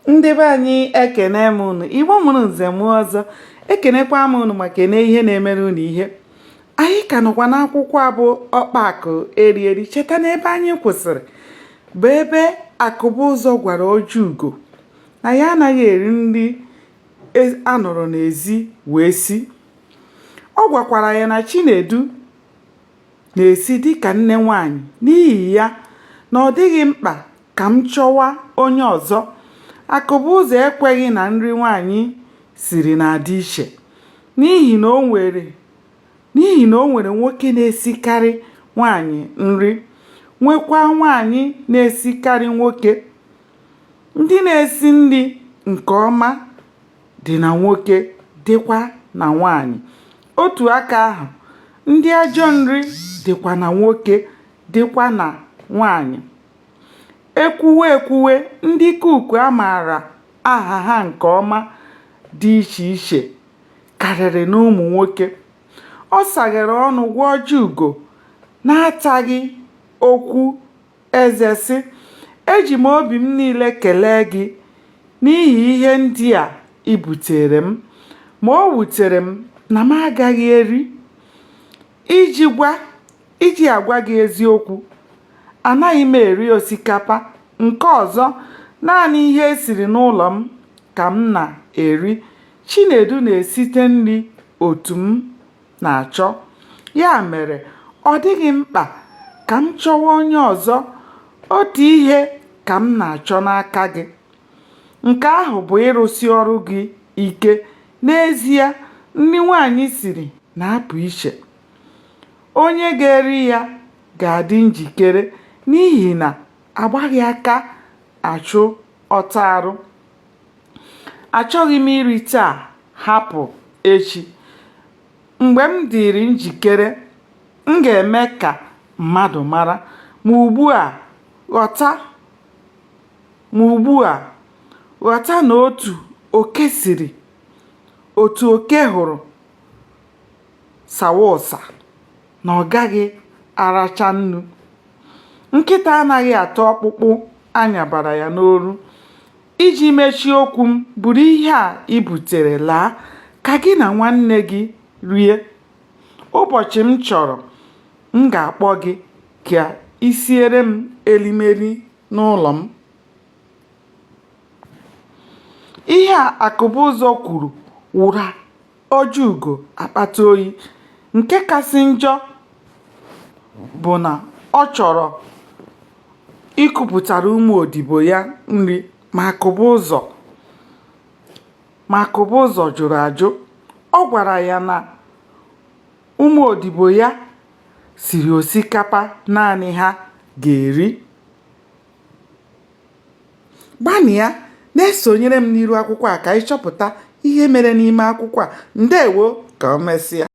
Ndị be anyị, ekene m unu. Igbo mụrụ nze mụọ ọzọ, ekenekwa m unu ma kene ihe na-emere unu ihe. Anyị ka nọkwa n'akwụkwọ a bụ Ọkpa Akụ Eri Eri. Cheta na ebe anyị kwụsịrị bụ ebe Akụbụzọ gwara Ojiugo na ya anaghị eri nri a nọrọ n'ezi wee si. Ọ gwakwara ya na Chinedu na-esi dịka nne nwaanyị, n'ihi ya na ọ dịghị mkpa ka m chọwa onye ọzọ. Akụbụzọ ekweghị na nri nwaanyị siri na-adị iche n'ihi na o nwere nwoke na-esikarị nwaanyị nri, nwekwaa nwaanyị na-esikarị nwoke. Ndị na-esi nri nke ọma dị na nwoke dịkwa na nwaanyị. Otu aka ahụ, ndị ajọ nri dịkwa na nwoke dịkwa na nwaanyị. E kwuwe ekwuwe, ndị kuku a maara aha ha nke ọma dị iche iche karịrị n'ụmụ nwoke. Ọ saghere ọnụ gwa Ojiugo n'ataghị okwu eze sị, Eji m obi m niile kelee gị n'ihi ihe ndị a i buteere m, ma o wutere m na m agaghị eri. Iji agwa gị eziokwu, anaghị m eri osikapa. Nke ọzọ, naanị ihe e siri n'ụlọ m ka m na-eri. Chinedu na-esite nri otu m na-achọ. Ya mere, ọ dịghị mkpa ka m chọwa onye ọzọ. Otu ihe ka m na-achọ n'aka gị. Nke ahụ bụ ịrụsi ọrụ gị ike. N'ezie, nri nwaanyị siri na-apụ iche. Onye ga-eri ya ga-adị njikere n'ihi na a gbaghị aka achụ ọta arụ. Achọghị m iri taa hapụ echi. Mgbe m dịrị njikere, m ga-eme ka mmadụ mara. Ma ugbu a, ghọta Ma ugbu a, ghọta na otu oke siri, otu oke hụrụ sawa ụsa, na ọ gaghị aracha nnu. Nkịta anaghị ata ọkpụkpụ a nyabara ya n'olu. Iji mechie okwu m, buru ihe a i butere laa ka gị na nwanne gị rie. Ụbọchị m chọrọ, m ga-akpọ gị ka i siere m elimeli n'ụlọ m. Ihe a Akụbụzọ kwuru wụrụ Ojiugo akpata oyi. Nke kasị njọ bụ na ọ chọrọ ikupụtara ụmụ odibo ya nri ma Akụbụzọ jụrụ ajụ. Ọ gwara ya na ụmụ odibo ya siri osikapa naanị ha ga-eri. Gbanịa na-esonyere m n'iru akwụkwọ a ka ị chọpụta ihe mere n'ime akwụkwọ a. Ndewo, ka o mesịa.